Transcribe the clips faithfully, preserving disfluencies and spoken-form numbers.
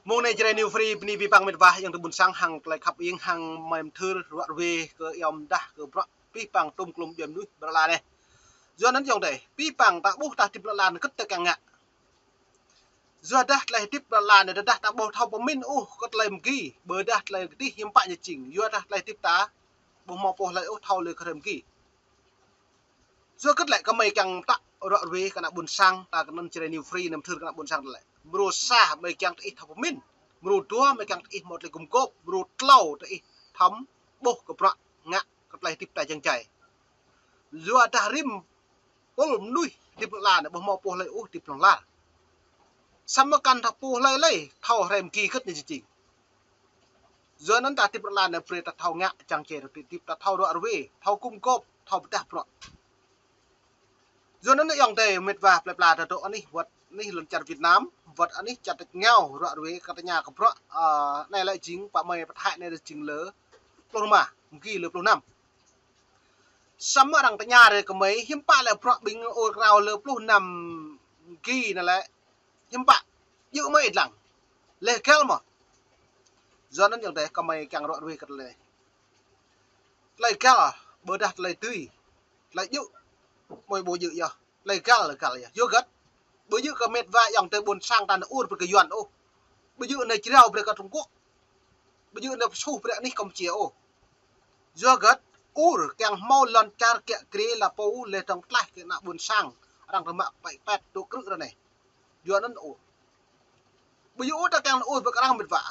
Mông anai Jrai New Free bơni abih bang met wa ayŏng adơi ƀuôn sang hăng tơlơi khăp ing hăng mơ̆ng mơthưr ruă ruê kơ ayŏng dah kơ bruă abih bang tôm klôm djuai mơnuih ƀơi lŏn anai. Yua anŭn ayŏng adơi, abih bang ta ƀuh ta hơdip lŏn anai kơ tơlơi kiăng ngă. Yua dah tơlơi hơdip lŏn anai tơdah ta ƀu thâo pơmĭn ôh kơ tơlơi mơgi, ƀôdah tơlơi kơdih hiư̆m pă ñu jing. Yua dah tơlơi hơdip ta ƀu hmâo pô hlơi ôh thâo lĕ kơ tơlơi mơgi. Yua hơget lĕ kơ mơi kiăng pơtă ruă ruê kơ ană ƀuôn sang, ta kơnơ̆ng Jrai New Free anăm mơthưr kơ ană ƀuôn sang lĕ. Mrô sa mơi kiăng tơ ih thâo pơmĭn. Mrô dua mơi kiăng tơ ih hmâo tơlơi gum gôp. Mrô klâo tơ ih thâo ƀuh kơ bruă ngă kơ tơlơi hơdip ta jăng jai. Yua dah rĭm pul mơnuih hơdip lŏn anai ƀu hmâo pô hlơi ôh hơdip hlŏng lar. Samơ̆ kăn thâo pô hlơi lơi thâo hrăm ki kơ̆t ñu jing. Yua anŭn ta hơdip lŏn anai brơi ta thâo ngă jăng jai ta hơdip, ta thâo ruă ruê, thâo gum gôp, thâo pơdah bruă. Yua anŭn ayŏng adơi met wa plơi pla ta dŏ anih wơ̆t anih lŏn čar Việt Nam, wơ̆t anih čar tač rơngiao ruă ruê kơ tơña kơ bruă, ơ, anai lĕ jing pă mơi pơthâo anai lĕ jing lơ pluh rơma, mơgi lơ pluh năm. Samơ̆ arăng tơña rai kơ mơi hiư̆m pă lĕ bruă ƀing ur krao lơ pluh năm mơgi anai lĕ hiư̆m pă. Djơ̆ mơi ih lăng. Leh găl mơ̆. Yua anŭn ayŏng adơi kơ mơi kiăng ruă ruê kơ tơlơi. Tơlơi găl ƀôdah tơlơi tui. Tơlơi djơ̆ mơi ƀu djơ̆ yơh. Tơlơi găl, găl yơh. Yua hơget. Ƀu djơ̆ kơ met wa ayŏng adơi ƀuôn sang ta nao ur brơi kơ Yuan ôh. Ƀu djơ̆ nao jrao brơi kơ Trung Quốc. Ƀu djơ̆ nao pơsuh brơi anih Campuchia ôh. Yua hơget, ur kiăng hmâo lŏn čar kiă kriê la pô leh dơ̆ng tlaih kơ ană ƀuôn sang. Arăng rơmă pĕ pĕt tŭ krư̆ ră anai. Yua anŭn ur. Ƀu djơ̆ ôh ta kiăng ur brơi kơ arăng met wa.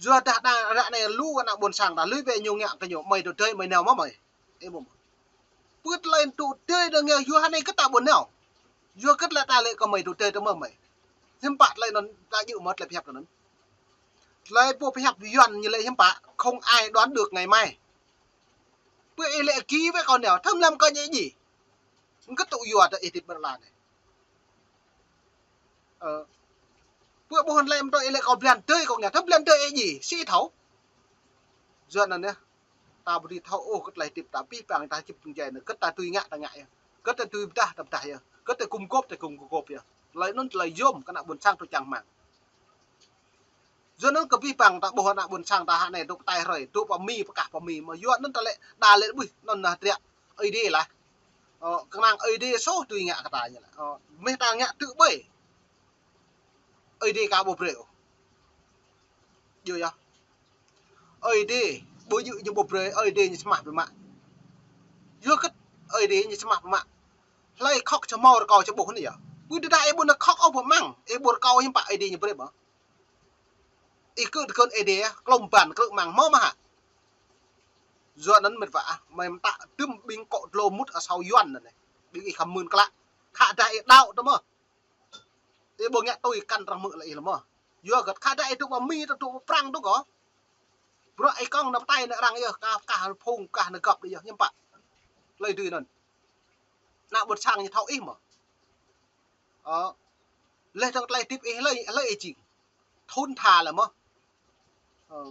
Yua dah đa ră anai lu ană ƀuôn sang ta lui bĕ ñu ngă kơ ñu mơi tŭ tơi mơi nao mơ̆ mơi. Ê mơ̆. Pơ tơlơi tŭ tơi dơ̆ng ngă yua anai kơ ta ƀu nao. Yua hơget lĕ ta lĕ kơ mơi tŭ tơi tơ mơ̆ mơi. Hiư̆m pă tơlơi anŭn ta djơ̆ mơ̆ tơlơi pơhiăp anŭn. Tơlơi pô pơhiăp Yuan ñu lĕ hiư̆m pă, không ai đoán được ngày mai. Pơ ih lĕ ki wĕ kâo nao, thâo mlam kơ ñu djai. Kơ tŭ yua tơ ih hơdip ƀơi lŏn anai. Ơ. Pơ ƀuh lĕ mơ̆ tơ ih lĕ kâo blan tơi kâo ngă, thâo blan tơi ih djai, si thâo. Yua anŭn yơh. Ta ƀu dưi thâo ôh kơ tơlơi hơdip ta abih bang ta hơdip jăng jai anai, kơ ta tui ngă ta ngă yơh. Kơ ta tui pơdah ta pơdah yơh. Kơ ta gum gôp ta gum gôp yơh. Tơlơi anŭn tơlơi yôm kơ ană ƀuôn sang tŭ čang rơmang. Yua anŭn kơ abih bang ta ƀuh ană ƀuôn sang ta hă anai dŏ pơtai hrơi, dŏ pơ Mi pơkah pơ Mi mơ̆ yua anŭn ta lĕ đa lĕ ƀuh anŭn nah triă Ơi Adai lah. Ơ, kơnang Ơi Adai soh tui ngă kơ ta ñu lah. Ơ, mơ̆ ta ngă tŭ ƀơi. Ơi Adai ka ƀu brơi ôh. Djơ̆ yơh. Ơi Adai, ƀu djơ̆ ñu ƀu brơi, Ơi Adai ñu sơmah biă mă. Yua hơget Ơi Adai ñu sơmah biă mă. Hlơi khŏk čơmâo rơkâo čơƀuh anai yơh. Ƀu djơ̆ dah ih ƀu nao khŏk ôh ƀu mơ̆ng, ih ƀu rơkâo hiư̆m pă Ơi Adai ñu brơi ƀă. Ih kơ tơkơn Ơi Adai, klŏm ban krư̆ mơ̆ng hmâo mơ̆ hă. Yua anŭn met wa ah, mơi mơtă tơm ƀing kŏ dlô mŭt asâo Yuan anai. Ƀing ih khăm mưn klă. Khă dah ih đaŏ tơ mơ̆. Ih ƀu ngă tui kăn arăng hmư̆ lĕ ih lơ mơ̆. Yua hơget khă dah ih dŏ pơ Mi, dŏ pơ Prăng dŏ kơ. Bruă ih kông nao pơtai nao arăng yơh, kah, kah phung, kah nao gŏp đơi yơh, hiư̆m pă. Tơlơi tui anŭn. Ană ƀuôn sang ñu thâo ih mơ̆. Ơ. Leh dơ̆ng tơlơi hơdip ih hlơi, hlơi ih jing. Thun tha lĕ mơ̆. Ơ.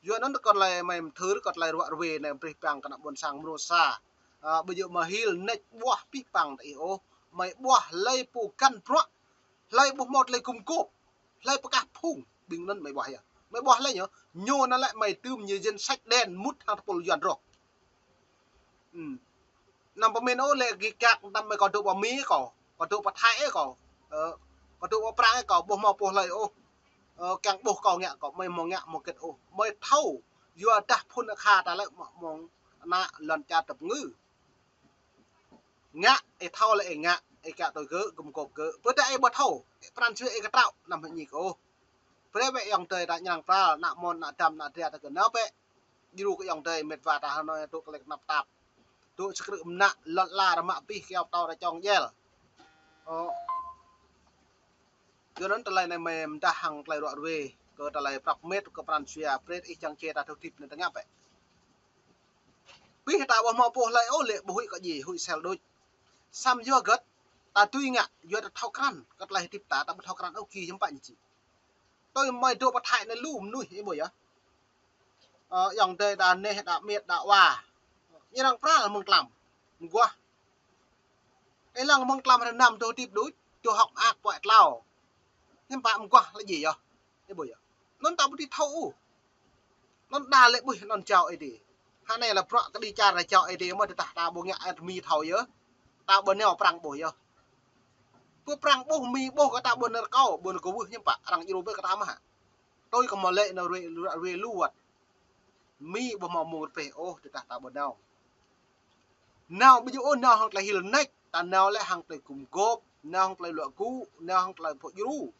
Yua anŭn kơ tơlơi mơi mơthưr kơ tơlơi ruă ruê anai brơi pơang kơ ană ƀuôn sang mrô sa. Ơ, ƀu djơ̆ mơhil nĕč ƀuah abih bang tơ ih ôh. Mơi ƀuah hlơi pô găn bruă. Hlơi ƀu hmâo tơlơi gum gôp. Hlơi pơkah phung. Ƀing anŭn mơi ƀuah yơh. Mơi ƀuah hlơi ñu. Ñu anŭn lĕ mơi tơm ñu danh sách đen mŭt hăng tơpul Yuan rŏh. Ư. Anăm pơmĭn ôh lĕ gik gak tơm mơi kâo dŏ pơ Mi kâo, kâo dŏ pơ Thái kâo, ơ, kâo dŏ pơ Prăng kâo, ƀu hmâo pô hlơi ôh. Ơ, kiăng ƀuh kâo ngă kâo, mơi hmâo ngă hmâo hơget ôh. Mơi thâo, yua dah phŭn akha ta lĕ mơ̆ng ană lŏn čar tơpơngư. Ngă, ih thâo lĕ ih ngă, ih kiăng tui gơ̆, gum gôp gơ̆. Ƀôdah ih ƀu thâo, ih pran jua ih kơtraŏ, anăm hơñi kơ ôh. Brơi bĕ ayŏng adơi ta ñrăng pral, ană mơ̆n, ană dam, ană dra ta kơ nao bĕ. Djru kơ ayŏng adơi met wa ta hơnơ̆ng dŏ kơlĕk tơnap tap. Dŏ sơkrư̆ mơnă lŏn ala rơmă abih kơyâo pơtâo ta čong djel. Ơ. Yua anŭn tơlơi anai mơi mơdah hăng tơlơi ruă ruê. Kơ tơlơi prăp met kơ pran jua brơi ih čang čê ta thâo hơdip anai tơngăp bĕ. Abih ta ƀu hmâo pô hlơi ôh lĕ ƀu huĭ kơ djai, huĭ sel đôč. Samơ̆ yua hơget, ta tui ngă, yua ta thâo krăn, kơ tơlơi hơdip ta, ta ƀu thâo krăn ôh ki hiư̆m pă ñu jing. Tui mơi dŏ pơ Thái anai lu mơnuih ih ƀuh yơh. Ơ, ayŏng adơi đa neh, đa miêt, đa wa. Ñu arăng pral mơ̆ng tlam. Mơguah. Ih lăng mơ̆ng tlam hrơi năm dŏ hơdip đôč, dŏ hŏk mơak puăi tlâo. Hiư̆m pă mơguah lĕ djai yơh. Ih ƀuh yơh. Anŭn ta ƀu dưi thâo ôh. Anŭn đa lĕ ƀuh anŭn jao Ơi Adai. Hă anai lĕ bruă kơđi čar jao Ơi Adai mơ̆ tơdah ta ƀu ngă ăt Mi thâo yơh. Ta ƀu nao Prăng ƀuh yơh. Pơ Prăng ƀuh, Mi ƀuh kơ ta ƀu nao rơkâo, ƀu nao kơwưh hiư̆m pă, arăng djru bĕ kơ ta mơ̆ hă. Tui kơ mơ̆ lĕ nao ruai, ruai, ruai lu wơ̆t. Mi ƀu hmâo mông rơbeh ôh tơdah ta ƀu nao. Nao ƀu djơ̆ ôh nao hăng tơlơi hil nač, ta nao lĕ hăng tơlơi gum gôp, nao hăng tơlơi luă gŭ, nao hăng tơlơi pŏk djru.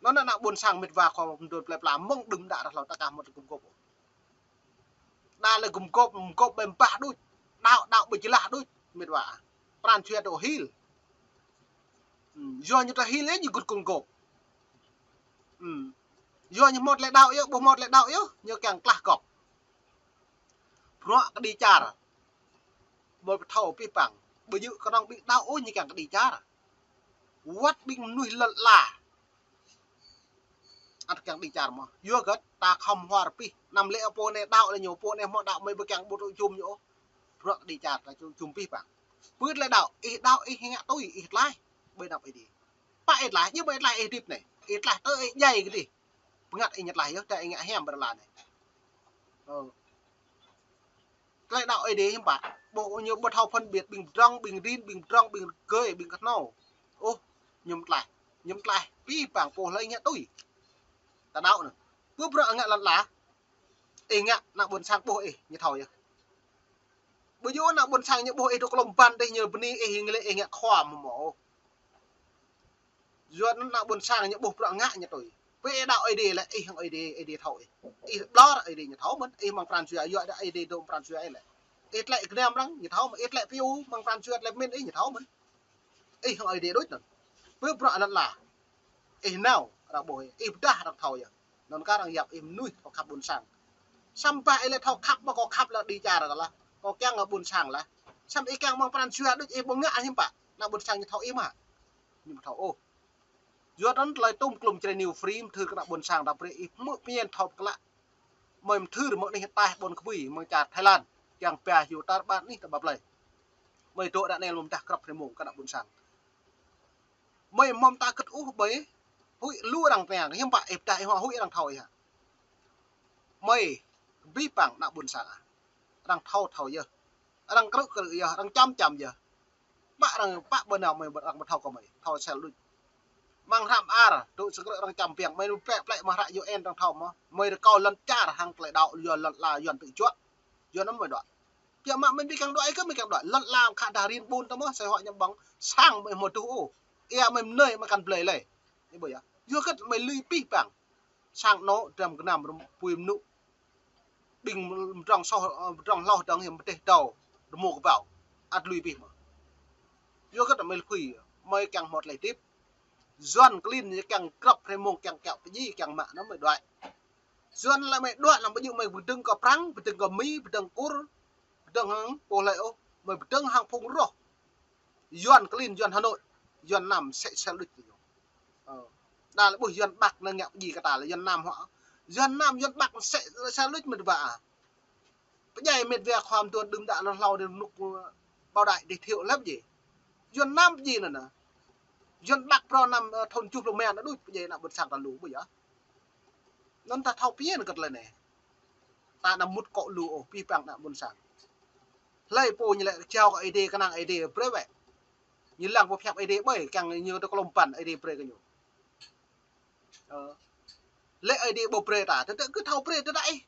Anŭn ană ƀôn sang mĕt wa khua mơdôn plơi pla mơ̆ng đưm đă ră hlâo ta aka hmâo tơlơi gum gôp. Đa lĕ gum gôp, gum gôp ƀơi ƀah đôč, đaŏ, đaŏ ƀơi jơlah đôč, mĕt wa. Pran jua tơ hil. Ư, yua ñu tơ hil yơh ñu gŭt gum gôp. Ư. Yua ñu hmâo tơlơi đaŏ yơh, ƀu hmâo tơlơi đaŏ yơh, ñu kiăng klah gŏp. Bruă kơđi čar. Ƀu thâo pih păng. Ƀu djơ̆ kơnơ̆ng ƀing đaŏ ôh ñu kiăng kơđi čar. Wơ̆t ƀing mơnuih lŏn ala. Ăt kiăng kơđi čar mơ̆. Yua hơget ta khŏm hua rơpih. Anăm lĕ pô anai đaŏ lĕ ñu, pô anai hmâo đaŏ mơi ƀu kiăng ƀu tŭ jum ñu ôh. Bruă kơđi čar ta jum, jum pih păng. Pơ tơlơi đaŏ, ih đaŏ ih ngă tui, ih tlaih. Ƀơi anăp Ơi Adai. Pă ih tlaih, djơ̆ ƀơi tlaih ih hơdip anai. Ih tlaih tơ ih djai kơdih. Bơngăt ih ñu tlaih yơh, tơ ih ngă hiam ƀơi rơla anai. Ơ. Tơlơi đaŏ Ơi Adai hiư̆m pă. Ƀuh ñu ƀu thâo phân biệt ƀing pơdrŏng, ƀing rin, ƀing pơdrŏng, ƀing rơgơi, ƀing kơhnâo. Ôh, ñu tlaih. Ñu tlaih, pih păng pô hlơi ngă tui. Ta đaŏ anŭn. Pơ bruă ngă lŏn ala. Ih ngă ană ƀôn sang ƀuh ih, ñu thâo yơh. Ƀu djơ̆ ană ƀôn sang ñu ƀuh ih dŏ klŏm ban dih ñu bơni ih, ñu lĕ ih ngă khua mơ̆ mơ̆. Yua anŭn ană ƀôn sang ñu ƀuh bruă ngă ñu tui. Pơ ih đaŏ Ơi Adai lĕ ih hăng Ơi Adai, Ơi Adai thâo ih. Ih ƀlŏr Ơi Adai ñu thâo mơ̆n, ih mơ̆ng pran jua yua Ơi Adai dŏ pran jua ih lĕ. Ih tlĕ gơnam arăng ñu thâo mơ̆n, ih tlĕ piu mơ̆ng pran jua tlĕ min ih ñu thâo mơ̆n. Ih hăng Ơi Adai đôč anŭn. Pơ bruă lŏn ala. Ih nao arăng ƀuh ih, ih pơdah arăng thâo yơh. Anŭn kar arăng yap ih mơnuih thâo khăp ƀôn sang. Samơ̆ ih lĕ thâo khăp mơ̆ kâo khăp lĕ kơđi čar ta lah. Kâo kiăng kơ ƀôn sang lah. Samơ̆ ih kiăng mơ̆ng pran jua đôč ih ƀu ngă hiư̆m pă. Ană ƀôn sang ñu thâo ih mơ̆. Ñu ƀu thâo ôh. Yua anŭn tơlơi tŭm klŭm Jrai New Free mơthưr kơ ană ƀôn sang ta brơi ih hmư̆ pơmĭn thâo pơklă. Mơi mơthưr mơ̆ng anih ataih ƀôn kơbui mơ̆ng čar Thái Lan. Kiăng ba hyu tar ƀar anih ta ƀă plơi. Mơi dŏ đa anai lăm dah krăp hrơi mông kơ ană ƀôn sang. Mơi hmâo mơta kơ̆t ôh ƀơi huĭ lu arăng tơngia, hiư̆m pă ih pơdah ih hua huĭ arăng thâo ih hă. Mơi pih păng ană ƀôn sang ah. Arăng thâo thâo yơh. Arăng krư̆ krư̆ yơh, arăng čăm čăm yơh. Pă arăng pă ƀơi nao mơi arăng ƀu thâo kơ mơi, thâo sel đôč. Amăng hră mơar, dŏ sơkrư̆ arăng čăm biăng, mơi plĕ plĕ amăng hră U N arăng thâo mơ̆. Mơi rơkâo lŏn čar hăng tơlơi đaŏ yua lŏn ala Yuan tŭ juă. Yua anŭn mơi đuaĭ. Biă mă mơi ƀu kiăng đuaĭ kơ mơi kiăng đuaĭ. Lŏn ala khă dah rin ƀun ta mơ̆, sơi huă ñu ƀơ̆ng sang mơi hmâo tuh ôh. Ia mơi mơnơi mơi kăn blơi lơi. Ih ƀuh yơh. Yua hơget mơi lui pih păng. Sang anŏ dram gơnam rơm-, pui mơnŭ. Ƀing pơdrŏng soh, pơdrŏng hloh dơ̆ng hiam pơteh dâo. Rơmô kơbao. Ăt lui pih mơ̆. Yua hơget mơi lui pih. Mơi kiăng hmâo tơlơi hơdip. Yuan klin ñu kiăng krăp hrơi mông kiăng kiaŏ pơdjai kiăng mă anŭn mơi đuaĭ. Yuan lĕ mơi đuaĭ lăm ƀu djơ̆ mơi pơdơ̆ng kơ Prăng, pơdơ̆ng kơ Mi, pơdơ̆ng Kur, pơdơ̆ng hăng pô hlơi ôh, mơi pơdơ̆ng hăng phung roh. Yuan klin, Yuan Hà Nội, Yuan Nam sĕ sel đôč kơ ñu. Ơ. Đa lĕ ƀuh Yuan Bắc anai ngă pơdjai kơ ta lĕ Yuan Nam hŏ. Yuan Nam, Yuan Bắc sĕ sel đôč mĕt wa ah. Pơdjai mĕt wa khua mơdôn đưm đă lŏn hlâo đe rơnŭk ƀâo đai đe thiu lăm djai. Yuan Nam pơdjai anŭn ah. Yuan Bắc prŏng năm, ơ, thun tơjuh pluh rơma anŭn đôč pơdjai ană ƀôn sang ta lu ƀu yơh. Anŭn ta thâo pơyơr kơ tơlơi anai. Ta anăm mŭt akŏ lu ôh, pih păng ană ƀôn sang. Hlơi pô ñu lĕ jao kơ Ơi Adai, kơnang Ơi Adai brơi wĕ. Ñu lăng pơhiăp Ơi Adai ƀơi, kiăng ñu tơ klŏm ban Ơi Adai brơi kơ ñu. Ơ. Lĕ Ơi Adai ƀu brơi ta, tơdơi kơ thâo brơi tơdơi.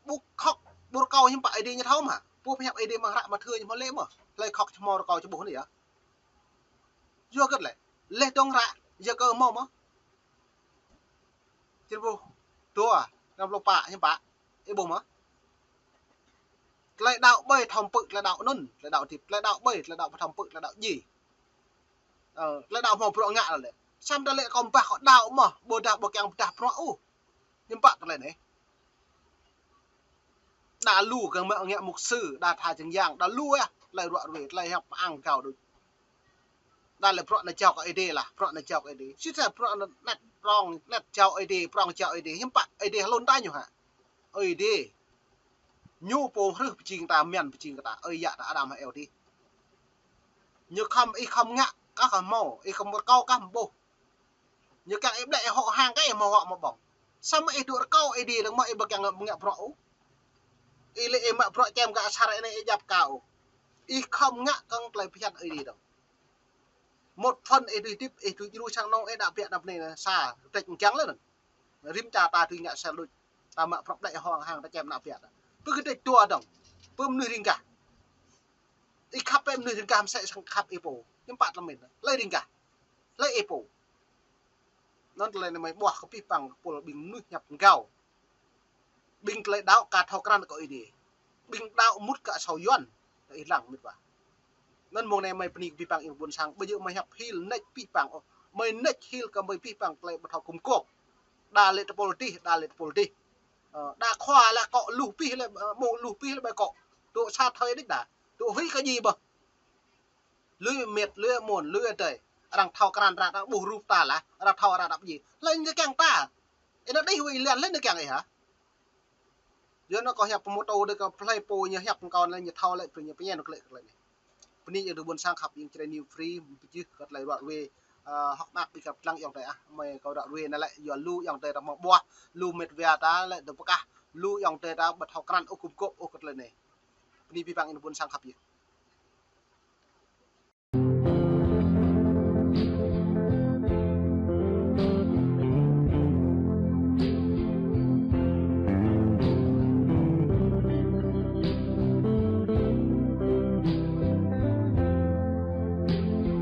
Ƀu khŏk, ƀu rơkâo hiư̆m pă Ơi Adai ñu thâo mơ̆. Pô pơhiăp Ơi Adai amăng hră Mathiơ ñu hmâo lĕ mơ̆. Hlơi khŏk či hmâo rơkâo či ƀuh anai yơh. Yua hơget lĕ. Lĕ dơ̆ng hră, yua kơ hmâo mơ̆. Čih ƀuh. Dua, năm pluh pă, hiư̆m pă. Ih ƀuh mơ̆. Tơlơi đaŏ ƀơi thâo pơ̆k tơlơi đaŏ anŭn, tơlơi đaŏ hơdip, tơlơi đaŏ ƀơi, tơlơi đaŏ ƀu thâo pơ̆k tơlơi đaŏ djai. Ơ, tơlơi đaŏ hmâo bruă ngă lĕ. Samơ̆ ta lĕ kơ ƀah kơ đaŏ mơ̆, ƀôdah ƀu kiăng pơdah bruă ôh. Hiư̆m pă tơlơi anai. Đa lu kơ mă ngă mục sư, đa tha čơng yang, đa lu yơh, tơlơi ruă ruê, tơlơi hiăp ang gao đôč. Đa lĕ bruă anai jao kơ Ơi Adai lah, bruă anai jao kơ Ơi Adai. Sĭt sa bruă anai anet prŏng, anet jao Ơi Adai, prŏng jao Ơi Adai. Hiư̆m pă Ơi Adai hlŭn ta ñu hă. Ơi Adai. Ñu pô hrih pơjing ta, mian pơjing ta, ơi yă ta Adam hăng Êwa adih. Ñu khŏm, ih khŏm ngă kah hmâo, ih khŏm rơkâo kah ƀuh. Ñu kiăng ih ƀlĕ ih hŏk hăng kơ ih mơ̆ hŏk mơ̆ ƀơ̆ng. Samơ̆ ih dŏ rơkâo ih đi dơ̆ng mơ̆ ih ƀu kiăng ngă bruă ôh. Ih lĕ ih mă bruă čem gah asar anai ih djăp kâo ôh. Ih khŏm ngă kơ̆ng tơlơi phiăn ih đi dơ̆ng. Một phần ih dưi hơdip, ih dưi djru sang anŏ ih đa biă đa bơnai anai sa, rơdêč mơ̆ng kiăng lĕ anŭn. Rĭm čar ta dưi ngă sel đôč. Ta mă bruă ƀlĕ ih hŏk hăng ta čem ană biă ta. Pơ kơ rơdêč dua dơ̆ng. Pơ mơnuih riêng gah. Ih khăp pơ mơnuih riêng gah mơsĕ sang khăp ih pô. Hiư̆m pă tơlơi mĭn. Hlơi riêng gah. Hlơi ih pô. Anŭn tơlơi anai mơi ƀuah kơ abih bang kơ pul ƀing mơnuih hiăp rơgao. Ƀing tơlơi đaŏ ka thâo krăn kơ ih đi. Ƀing đaŏ mŭt kơ asâo Yuan. Tơ ih lăng mĭt wa. Anŭn mông anai mơi bơni kơ abih bang ih ƀuôn sang. Ƀu djơ̆ mơi hiăp hil nač abih bang ôh. Mơi nač hil kơ mơi abih bang tơlơi ƀu thâo gum gôp. Đa lĕ tơpul dih, đa lĕ tơpul dih. Ơ, đa khua lĕ akŏ, lu abih lĕ, ơ, ƀu lu abih lĕ ƀu akŏ. Tŭ sa thơi đôč đa. Tŭ huĭ kơ djai ƀơh. Lui mĕt, lui môn, lui adơi. Arăng thâo krăn ră ta ƀuh rup ta lah, arăng thâo ră ta ƀu djai. Hlơi ñu kiăng ta. Ih anŭn đih wai lian hlơi ñu kiăng ih hă? Yua anŭn kâo hiăp pơmŭt ôh đơi kơ hlơi pô ñu hiăp kâo lĕ ñu thâo lĕ pơ ñu pơñen kơ lĕ kơ lĕ anai. Bơni ih ƀuôn sang khăp ing Jrai New Free, pơjih kơ tơlơi ră ruai, ơ, hŏk mơak ƀing gah lăng ayŏng adơi ah. Mơi kâo ră ruai anai lĕ yua lu ayŏng adơi ta mơ̆ ƀuah, lu mĕt wa ta lĕ dŏ pơkah, lu ayŏng adơi ta ƀu thâo krăn ôh gum gôp ôh kơ tơlơi anai. Bơni abih bang ih ƀuôn sang khăp ing.